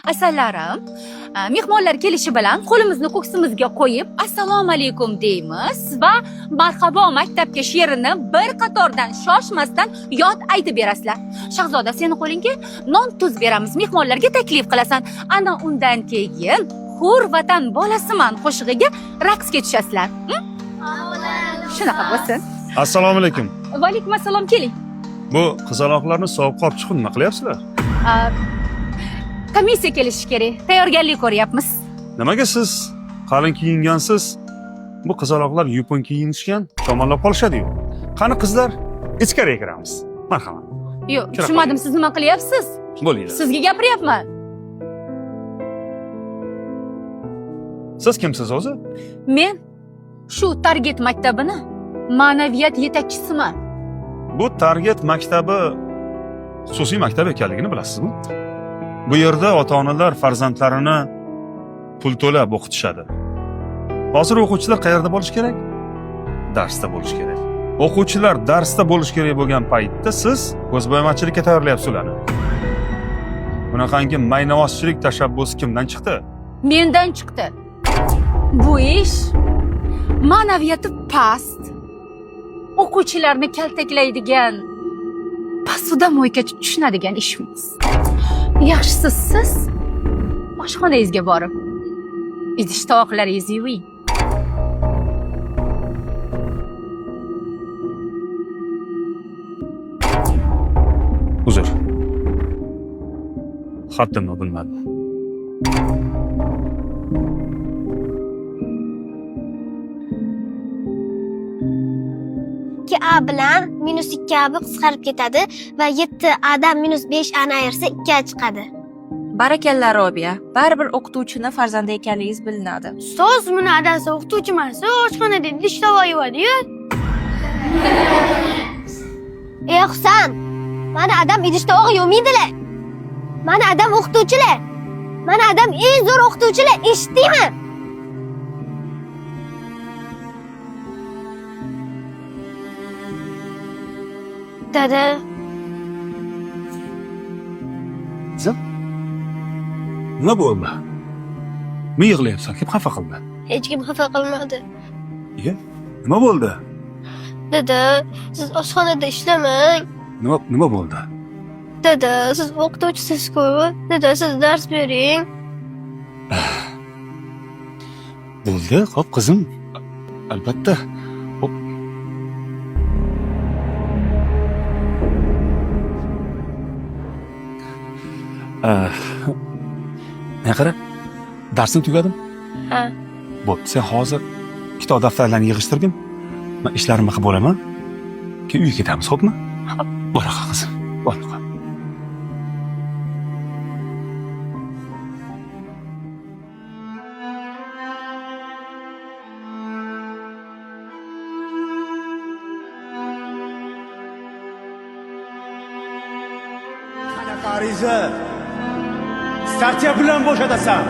Asallarim, mehmonlar kelishi bilan qo'limizni ko'ksimizga qo'yib assalomu alaykum deymiz va marhabo maktabga she'rini bir qatordan shoshmasdan yod aytib berasizlar. Shahzoda, seni qo'lingga non tuz beramiz, mehmonlarga taklif qilasan. Ana undan keyin hur vatan bolasiman qo'shig'iga raqsga tushasizlar. Shunaqa bo'lsin. Assalomu alaykum. Va alaykum assalom, keling. Bu qizaloqlarni sovuqqa olib chiqib nima qilyapsizlar? Komissiya kelishi kerak. Tayyorgarlik ko'ryapmiz. Nimaga siz qalin kiyingansiz? Bu qizaloqlar yupun kiyinishgan, shamollab qolishadi-yu. Qani qizlar, ichkariga kiramiz. Marhamat. Yo'q, Kira tushunmadim, siz nima qilyapsiz? Bo'linglar. Sizga gapiryapman. Siz kimsiz o'zi? Men shu Target maktabini ma'naviyat yetakchisiman. Bu Target maktabi xususiy maktab ekanligini bilasizmi? Bu yerda ota-onalar farzandlarini pul to'lab o'qitishadi. Hozir o'quvchilar qayerda bo'lishi kerak? Darsda bo'lishi kerak. O'quvchilar darsda bo'lishi kerak bo'lgan paytda siz ko'zbo'yamachilikka tayyorlayapsiz ularni. Bunaqangi maynavozchilik tashabbusi kimdan chiqdi? Mendan chiqdi. Bu ish ma'naviyati past, o'quvchilarni kaltaklaydigan, pasudamoyga tushunadigan ishimiz. Yaxshisi siz oshxonangizga borib idish tovoqlaringizni yuving. Uzr. Haddimni bilmadim. A bilan minus 2 a qisqarib ketadi va 7 a dan minus 5 a ni ayirsa 2 a chiqadi. Barakalla Robiya, baribir o'qituvchini farzandi ekanligingiz bilinadi. Ustoz, buni adasi o'qituvchi emas, oshxonada idish tovoq yuvadi-yu. Ey Husan, mani adam idish tovoq yuvmaydilar. Mani adam o'qituvchilar. Mani adam eng zo'r o'qituvchilar, eshitdingmi? Dada. Qizim, nima bo'ldi? Nima yig'layapsan? Kim xafa qildi? Hech kim xafa qilmadi. Iye, nima bo'ldi? Dada, siz oshxonada ishlamang. Nima bo'ldi? Dada, siz o'qituvchisiz-ku. Dada, siz dars bering. Bo'ldi, xo'p qizim. Albatta. Xo'p. Men qara, darsing tugadimi? Ha. Bo'pti, sen hozir kitob daftarlarni yig'ishtirgin. Men ishlarimni qilib bo'laman. Keyin uyga ketamiz, xo'pmi? Xo'p. Bora qizim, bora. Qanaqa ariza? Statya bilan bo'shatasan.